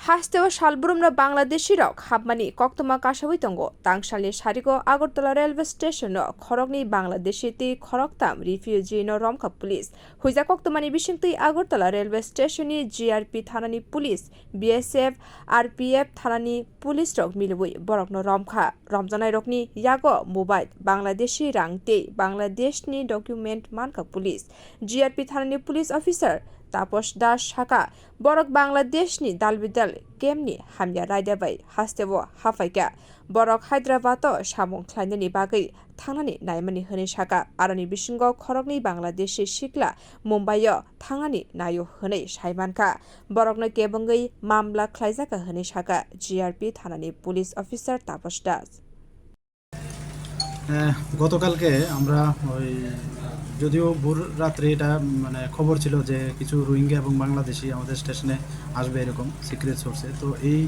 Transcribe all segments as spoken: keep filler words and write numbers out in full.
Hasteo salbrumno Bangladeshi rok hapmani koktwma kasawi tongo. Tangsalni sarigo Agartala railway station-o khoroknwi Bangladeshi tei khoroktam refugee-no romkha police. Huijak koktwmani bisingtwi Agartala railway station-ni G R P thanani police, B S F, R P F thanani police rok miliwi borokno romkha. Romjanairokni yago mobile, Bangladeshi rang tei Bangladeshni document mankha police. G R P thanani police officer Taposh Das saka, borok Bangladeshni dalbidal campni hamya raida bai hasteo haphaikha. Borok Hyderabad-o samung khlainani bagwi thangnani naimani hwnwi saka. Aroni bisingo khoroknwi Bangladeshi sikla Mumbai-o thangnani naio hwnwi saimankha. Borokno kebengwi mamla khlaijakha hwnwi saka G R P thanani police officer Taposh Das. আহ, গতকালকে আমরা ওই, যদিও ভোর রাত্রে এটা মানে খবর ছিল যে কিছু রোহিঙ্গা এবং বাংলাদেশি আমাদের স্টেশনে আসবে এরকম সিক্রেট সোর্সে। তো এই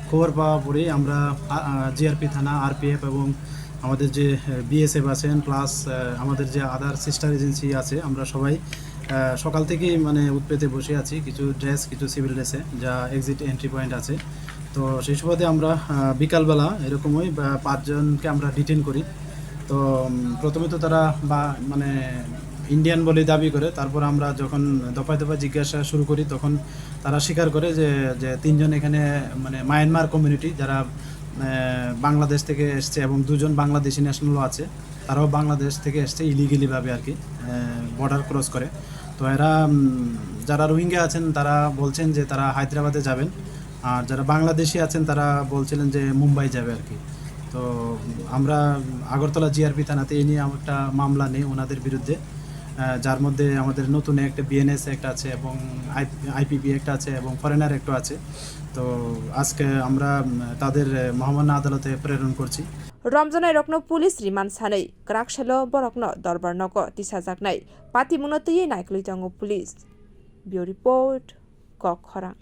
খবর পাওয়া পরেই আমরা, আ, আ, জি আর পি থানা, আর পি এফ এবং আমাদের যে, আহ, বি এস এফ আছেন, প্লাস, আহ, আমাদের যে আদার সিস্টার এজেন্সি আছে, আমরা সবাই, আহ, সকাল থেকেই মানে উৎপেতে বসে আছি। কিছু ড্রেস, কিছু সিভিল ড্রেসে, যা এক্সিট এন্ট্রি পয়েন্ট আছে। তো সেই সুবাদে আমরা, আহ, বিকালবেলা এরকমই বা পাঁচজনকে আমরা ডিটেইন করি। তো, উম, প্রথমে তো তারা বা মানে ইন্ডিয়ান বলে দাবি করে, তারপর আমরা যখন দফায় দফায় জিজ্ঞাসা শুরু করি, তখন তারা স্বীকার করে যে, যে তিনজন এখানে মানে মায়ানমার কমিউনিটি, যারা, আহ, বাংলাদেশ থেকে এসছে এবং দুজন বাংলাদেশি ন্যাশনালও আছে, তারাও বাংলাদেশ থেকে এসছে ইলিগেলি ভাবে আর কি, আহ, বর্ডার ক্রস করে। তো এরা, উম, যারা রোহিঙ্গা আছেন, তারা বলছেন যে তারা হায়দ্রাবাদে যাবেন, আর যারা বাংলাদেশি আছেন, তারা বলছিলেন যে মুম্বাই যাবে আর কি। তো আমরা আগরতলা জি আর পি থানাতে এই নিয়ে একটা মামলা নেই ওনাদের বিরুদ্ধে, আহ, যার মধ্যে আমাদের নতুন একটা বি এন এস অ্যাক্ট আছে এবং আই পি পি অ্যাক্ট আছে এবং ফরেনার অ্যাক্টও আছে। তো আজকে আমরা, উম, তাদের, আহ, মহামান্য আদালতে প্রেরণ করছি। Romjanairokno police remand sanwi kwrak salo borokno dorbar nogo tisajaknai patimungno twiwi naikolwi tongo police. Bureau Report, Kok Khorang.